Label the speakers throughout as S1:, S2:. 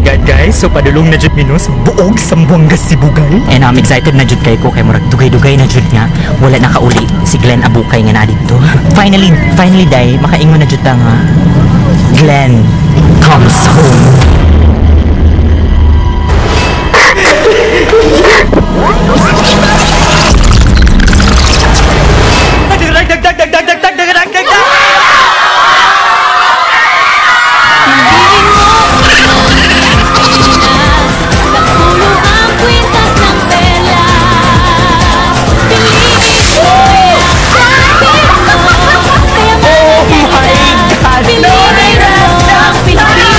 S1: God, guys. So padulong na jud mi no sa buog Zamboanga Sibugay. And I'm excited na jud kay ko kay murag dugay-dugay na jud nga wala na kauli si Glenn Abukay nga naa didto. Finally, finally day makaingon na jud ta nga Glenn comes home.
S2: Napulo ang kwintas ng perlas. Piliin mo, yakapin mo. Kaya
S1: Oh my God!
S2: Piliin mo ang Pilipinas. Piliin mo ang Pilipinas.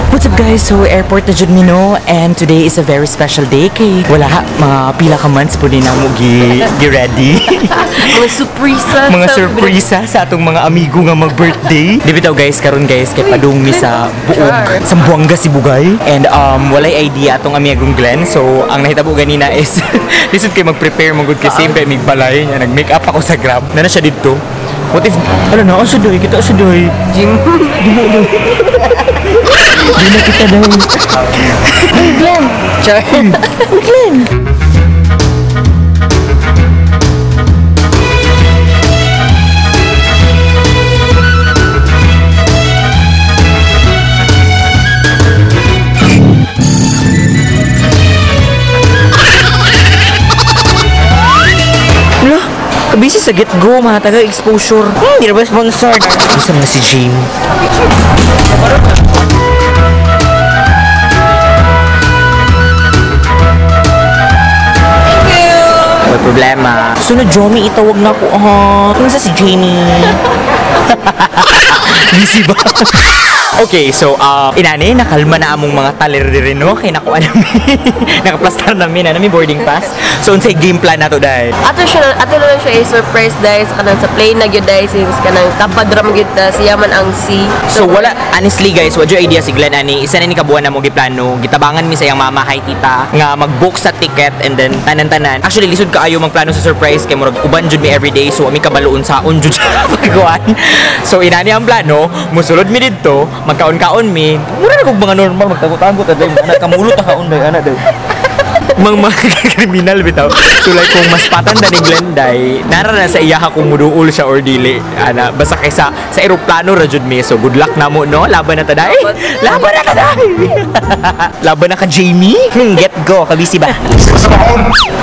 S1: What's up, guys? So airport na jud mi no, and today is a very special day kay wala mga pila ka months po din namo gi ready.
S3: Mga surpresa.
S1: Mga surpresa sa atong mga amigo nga mag-birthday. Di bitaw guys, karon guys kay padung mi sa buog Zamboanga Sibugay. And walay idea atong amigong Glenn. So ang nahitabo ganina is lisod kay mag-prepare man gud kay same kay mig balay niya, nag-make up ako sa Grab. Nana siya didto. What if ano na asa doy kita asa doy.
S3: Jim.
S1: Di na kita doy.
S3: Glenn. Char.
S1: Glenn. Wala, kabisi sa get-go, mga taga-exposure. Hindi na ba sponsored? Gusto na si Jamie. May problema. Sunod, Jomi, itawag na ko, ha? Kumusta si Jamie? Busy ba? Okay, so, inani, nakalma na among mga taler diri, no? Kay nakuha nami. Nakaplastar nami, na nami boarding pass. So, unsay game plan nato, dahil?
S3: Ato siya, ato na lang siya i-surprise dahil sa kanang sa plane na gyud dahil since kanang tapad ra man gyud ta siya man ang sea.
S1: So wala, honestly guys, wa jud idea si Glenn ani. Isa na ni kabuan na mo giplano. Gitabangan mi sa iyang mama, hi tita, nga mag-book sa ticket and then tanan-tanan. Actually lisod kaayo magplano sa surprise kay murag uban jud mi everyday, so ami kabaloon sa on jud siya pagkuan. So inani ang plano, musulod mi didto, magkaon-kaon mi. Mura na kog mga normal magtago-tago ta day, anak kamulot ta kaon day, anak day. Mang mga kriminal bitaw. So like kung mas patanda ni Glenn day, nara na sa iyaha kung muduol siya or dili. Ana, basta kay sa eroplano ra jud mi. So good luck na mo no. Laban na ta day. Laban na ta day. Laban na ka Jamie. Get go, kabisi ba?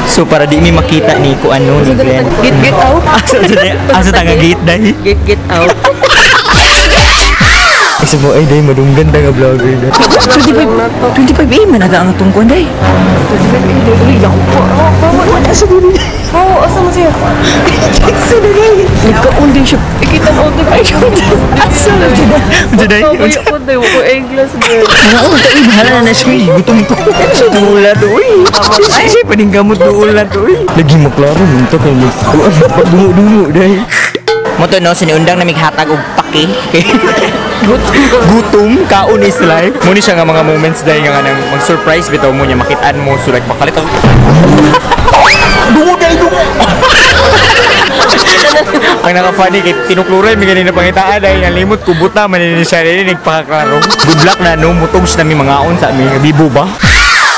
S1: So para di mi makita ni ko ano ni Glenn.
S3: Get get out.
S1: Asa asa tanga gate day.
S3: Get get out.
S1: Isa mo ay day madunggan ta nga vlogger day. 25 25 A man ata ang atong kuan day.
S3: 25 uy, ako po.
S1: Wala sa dili.
S3: Oh, asa mo siya?
S1: Sa dili.
S3: Nagkaon din siya. Ikita na din.
S1: Ay, asa na jud. Jud day.
S3: Ako day, wako eglas day.
S1: Oo, tayo, bahala na na siya. Gutom ko. Sa duula to, uy. Siya, paningkamot duula to, uy. Lagi maklaro, munta kayo magkuhan. Dungo-dungo, day. Mo to, no, siniundang na mighatag og paki. Gutom, kaon is life. Muni siya nga mga moments, day, nga nang mag-surprise bitaw mo niya, makitaan mo, so like, makalit ako. Dungo, day, dungo! Ang naka-funny, kay tinukluray, may ganun na pangitaan dahil nalimot, kubot na, manini siya rin, nagpakaklaro. Good luck na, no? Mutong siya namin mga on sa aming bibo ba?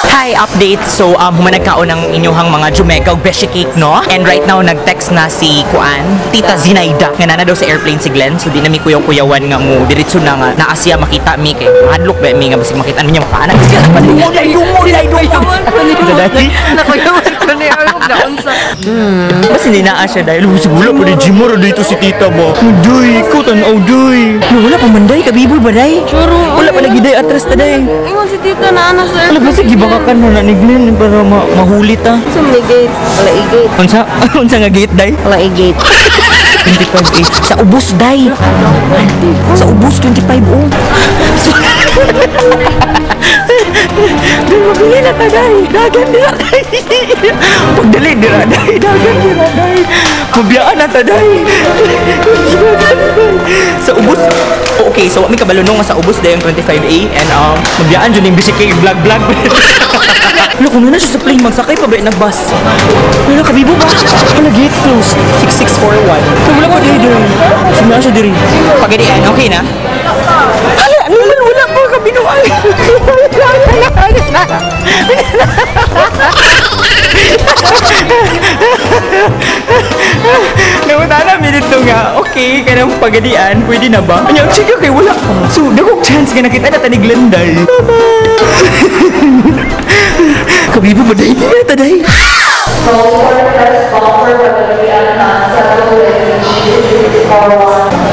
S1: Hi, update. So, human nagkaon ng inyuhang mga Jamaica og beshi cake, no? And right now, nag-text na si Kuan, Tita Zinaida, nga nana daw sa airplane si Glenn. So, di na mi kuyaw-kuyawan nga mo. Diretso na nga, naa siya makita mi kay mahadlok ba mi nga basig makita mi niya makaana. Dungo day, dungo day, dungo.
S3: Nakuyawan ko ni Arnold na unsa.
S1: Mas hindi naa siya dahil wala pa ni Jimoro dito si tita mo. Duy, ikaw tanaw, duy. No, wala pa man day, kabiboy ba day?
S3: Sure.
S1: Wala pa lagi day, atras ta day.
S3: Ingon si tita na ano sa
S1: Wala ba sige baka kan na ni Glenn para mahuli ta.
S3: Sa mga gate. Wala i-gate.
S1: Unsa unsa nga gate day?
S3: Wala i-gate.
S1: 25 A. Sa ubos day. Sa ubos 25 oh. Day mabili na ta day. Dagan dira day. Pagdali dira day. Dagan dira day. Mabiyaan na ta day. Sa ubos. Okay. Okay, so wa mi kabalo no nga sa ubos dayong 25A and magbiyaan jud ning busy kay vlog vlog. Look, kung na siya sa plane, magsakay pa ba nag bus? Wala, kabibo ba? Wala, gate closed. 6641. So, wala ko diri diri. So, na siya diri. Pagadian, okay na? Hala, ano man, wala pa kabinuan. Nawala na, minute to nga. Okay, kanang pagadian, pwede na ba? Ano, sige, okay, wala pa. So, dagong chance nga nakita na tanig Glenday. Kabibo ba dahil? Hindi na dahil.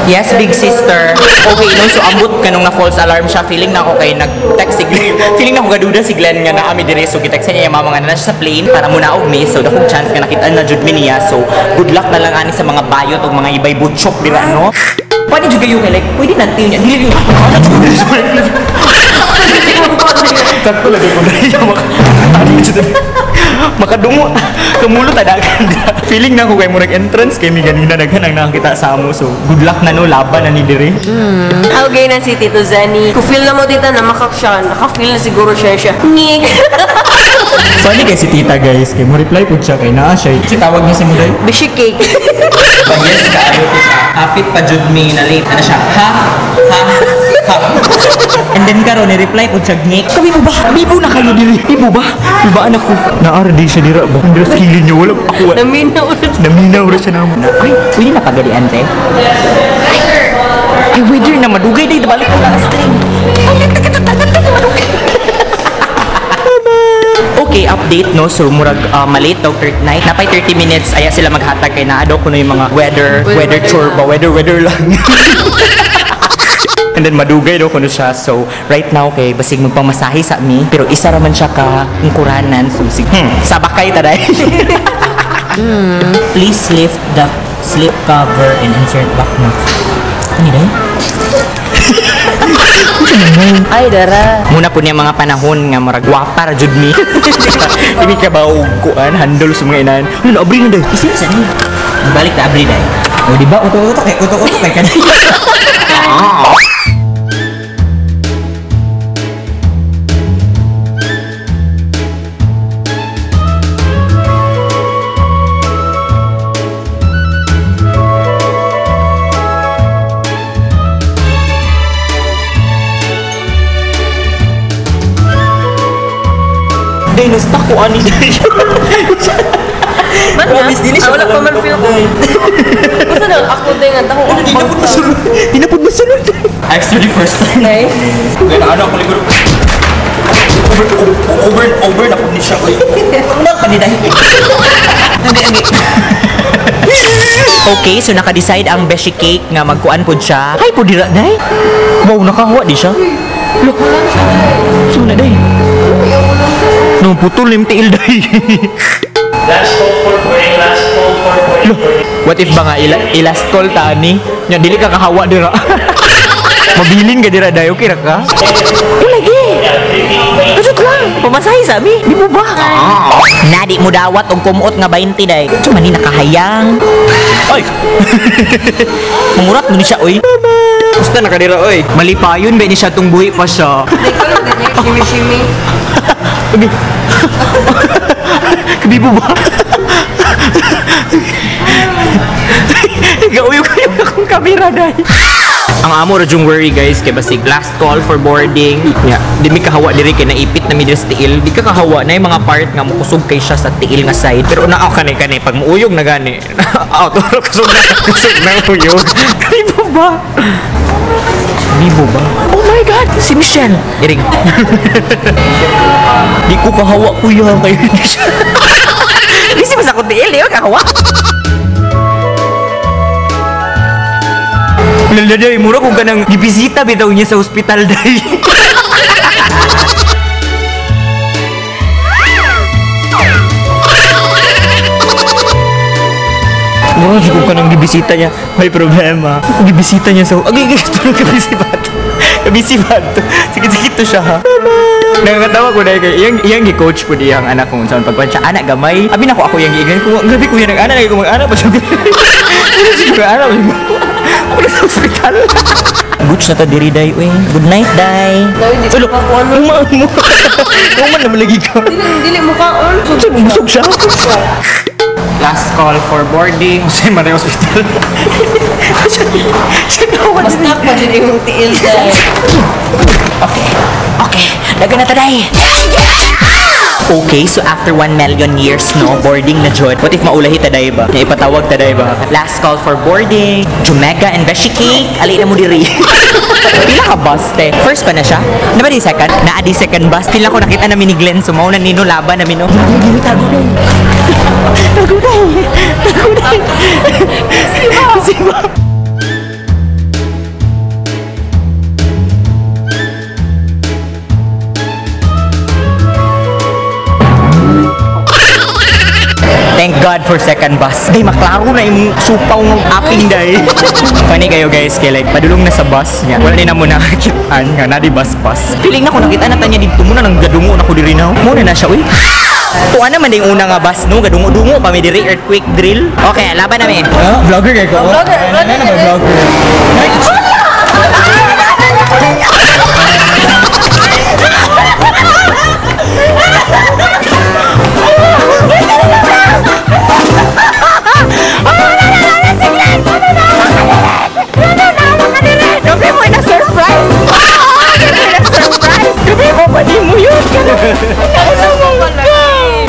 S1: Yes, big sister. Okay, no, so ambot kanong na false alarm siya. Feeling na ako kay nag-text si Glenn. Feeling na ako gaduda si Glenn nga naami dire. So gitext niya yung mama nga na siya sa plane para muna og miss. So dakong chance nga nakita na jud mi niya. So good luck na lang ani sa mga bayot og mga ibay butchok dira, no? Pwede jud kayo kay like pwede na tiyo niya. Dili yung sakto lagi ko dali makadungo kamulo tadagan. Feeling na ko kay murag entrance kay mi ganina daghan ang nakakita sa amo. So good luck na no, laban na ni dire.
S3: Okay na si Tito Zenny. Kung feel na mo tita na makak siya, naka-feel na siguro siya siya. Ngik.
S1: Funny kay si tita guys, kay mo reply pud siya kay naa siya. Si tawag niya si Muday.
S3: Bishi cake.
S1: Ba yes ka ayo tita. Hapit pa jud mi na late na siya. Ha ha ha. And then karon ni reply pud siya ngik. Kami mo ba? Bibo na kayo diri. Bibo ba? Biba anak ko. Naa di siya dira ba? Ang dress kilin niyo wala ako.
S3: Naminaw ulit.
S1: Naminaw ra siya namo. Ay, pwede na pagadian te. Ay, weather na madugay day balik ko last string. Ay, madugay. Okay, update no. So murag malate daw third night. Napay 30 minutes aya sila maghatag kay naa daw kuno yung mga weather weather chore ba, weather weather lang. And then madugay daw kuno siya. So right now kay basig magpamasahe sa mi, pero isa ra man siya ka kungkuranan so sig sabakay ta day. Please lift the slip cover and insert back notes. Ano day?
S3: Ay, dara.
S1: Muna po niya mga panahon nga murag wapa ra jud mi. Ini ka ba og kuan handle sa mga inahan. Ano abri na day. Isa sa ni. Balik na abri day. O di ba uto-uto kay uto-uto kay kanay. Day, nasta ko ani day.
S3: Man
S1: Promise, dili siya
S3: wala pa man feel ko. Basta na, ako din nga. Ako
S1: Di na pud masulod. Di na pud masulod. Actually, first time.
S3: Okay.
S1: Kaya na ano ako liguro. Over, over, over na pud ni siya. Uy. Ano pa ni dahil? Hindi, hindi. Okay, so naka-decide ang beshi cake nga magkuan pud siya. Hay pud dira day. Wow, nakahuwa di siya. Look. So na day. No, putol lim tiil day.
S4: Last call for boarding, last call for boarding.
S1: What if ba nga ila-last call ta ni? Nya dili ka kahawa dira. Mabilin ka dira day, okay ra ka? Eh lagi. Lusot lang. Pamasahe sa mi. Di mo ba? Nadi mo dawat og kumuot nga 20 day. Unsa man ni nakahayang? Oy. Mangurat mo ni siya oy. Basta nakadira oy. Malipayon ba ni siya tung buhi pa siya.
S3: Shimmy, shimmy.
S1: Okay. Kabibo ba? Gauyog-uyog akong kamera dahil. Ang amo ra jung worry guys kay basig last call for boarding. Yeah, di mi kahawa diri kay naipit na mi diri sa tiil. Di ka kahawa na yung mga part nga mokusog kay siya sa tiil nga side. Pero naa kani kani pag muuyog na gani. Aw, turo kusog na uyog. Kabibo ba? Bibo ba? Oh my God! Si Michelle! Iring. Di ko kahawa kuya kayo. Di si masakot tiil, di ko kahawa. Laladay, mura kung kanang gibisita bitaw niya sa ospital day. Mura kung kanang gibisita niya, may problema. Gibisita niya sa... Agay, agay, tulog kabisi ba to? Kabisi ba to? Sakit-sakit to siya ha. Nakakatawa ko dahil kay iyang gi-coach po diyang anak kung saan pagkuhan siya, anak gamay. Abi na ko ako iyang giingan ko, grabe kuya nag anak, ko mag-anak pa siya. Ano siya mag-anak pa siya. Ako na sa ospital. Guts na ta diri day uy. Good night day.
S3: Day, di
S1: Ulo,
S3: pa ko ano.
S1: Uma mo. Uma naman lagi ka.
S3: Dili, dili mukha on.
S1: Busog siya. Last call for boarding. Jose Maria Hospital.
S3: Basta pa din imong tiil day.
S1: Okay. Okay. Daga na taday. Okay, so after 1 million years, no, boarding na jud. What if maulahi taday ba? Nga ipatawag taday ba? Last call for boarding. Jumega and Beshi Cake. Ali na mo diri. Pila ka bus, te? First pa na siya? Na ba di second? Naa di second bus. Pila ko nakita na ni Glenn. So, mauna nino laban na mino. Tago na. Tago na. Tago na. Siba. Siba. Thank God for second bus. Day, maklaro na yung supaw ng aping day. Funny kayo guys, kay like, padulong na sa bus niya. Wala din na mo nakakitaan nga, na di bus bus. Feeling na ko nakita na tanya dito muna nang gadungo na ko diri na. Muna na siya, uy. Tuwa naman din una nga bus no, gadungo-dungo pa mi diri earthquake drill. Okay, laban namin. Ah, vlogger kay ko.
S3: Vlogger, vlogger.
S1: Vlogger. Gabi mo na surprise! Gabi na surprise! Gabi mo pa di mo yun! Ano mo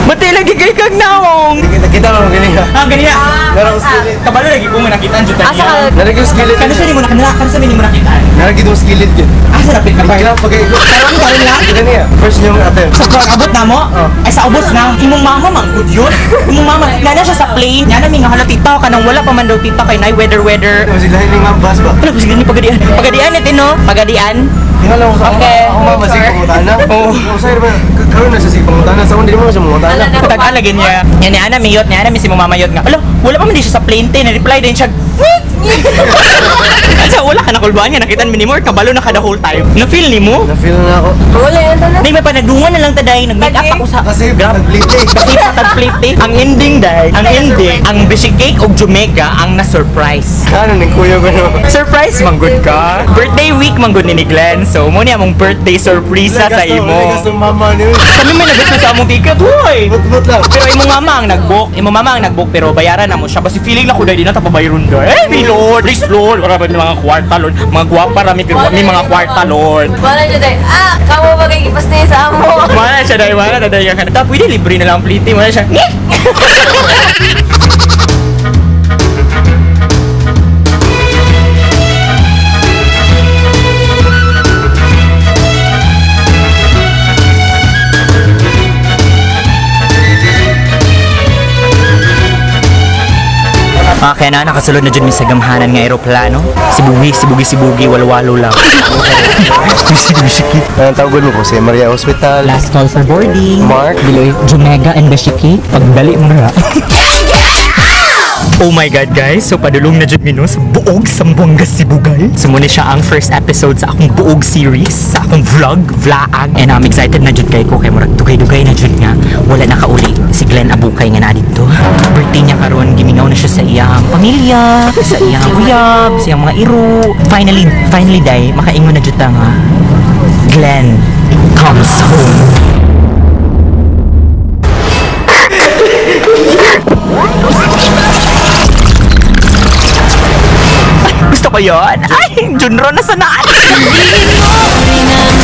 S1: Mati lagi kay kag naong!
S5: Kita mo ganina.
S1: Ah, ganina!
S5: Narang skillet.
S1: Kabalo lagi ko mo nakitaan jud
S3: Asa ka?
S5: Narang yung skillet.
S1: Kano sa nimo nakita? Kano sa nimo nakitaan?
S5: Narang yung skillet yun.
S1: Ah, sa rapid na
S5: Kailangan pag
S1: Karon karon lang.
S5: Ganina. First yung attempt.
S1: Sa pag abot na mo? Ay sa ubos na. Imong mama man good yun. Imong mama nana siya sa plane. Nana mi nga hala tita kanang wala pa man daw tita kay nay weather weather.
S5: Mas ilahin yung mga bus ba?
S1: Wala pa sige ni pagadian. Pagadian ito no? Pagadian.
S5: Tingnan lang ako sa
S3: Okay.
S5: Ako mama sige pangutana.
S1: Oo.
S5: Oo, sir ba? Karon na siya sige pangutana. Sa hindi mo siya mangutana.
S1: Tagal lagi niya. Yan ni Ana miyot, ni Ana mi si mama mayot nga. Alo, wala pa man di siya sa plane te, na-reply din siya. Sa wala ka nakulbaan niya, nakita ni mo kabalo na ka the whole time. Na-feel ni mo?
S5: Na-feel na ako.
S3: Wala yan tanan.
S1: Nay, may panagdungan na lang taday, nag-make up ako sa
S5: Kasi nag-late eh.
S1: Kasi patag-plate eh. Ang ending day, ang ending, ang Beshi Cake og Jamaica ang na-surprise.
S5: Ano ning kuya ko no?
S1: Surprise man good ka. Birthday week man good ni Glenn. So mo niya mong birthday surprise sa imo.
S5: Gasto mama niyo.
S1: Kami may nagasto sa among ticket, hoy.
S5: But lang.
S1: Pero imong mama ang nag-book, imong mama ang nag-book pero bayaran na mo siya. Basta feeling na ko dahil di na tapabayron doon. Eh, mi Lord, please Lord, wala ba mga kwarta Lord, mga gwapa rami pero may mga kwarta Lord.
S3: Wala siya day. Ah, kamo ba kay gipastay sa amo?
S1: Wala siya dahil wala na dahil ka. Ta pwede libre na lang ang plate, wala siya. Kaya na, nakasulod na dyan mi sa gamhanan nga eroplano. Sibugi, sibugi, sibugi, walwalo lang.
S5: Anong tawag mo po? Si Maria Hospital.
S1: Last call for boarding.
S5: Mark.
S1: Biloy, Jumega and Beshiki. Pagdali mo na. Oh my God, guys. So, padulong na jud mi no sa buog Sambuanga Sibugay. So, muna siya ang first episode sa akong buog series, sa akong vlog, vlaag. And I'm excited na jud kay ko kay murag dugay-dugay na jud nga wala na kauli si Glenn Abukay nga na dito. Birthday niya karon, gimingaw na siya sa iyang pamilya, sa iyang uyab, sa iyang mga iro. Finally, finally day, makaingon na jud ta nga Glenn comes home. Gusto ko yun. Ay, Junro na sanaan.
S2: Hindi mo rin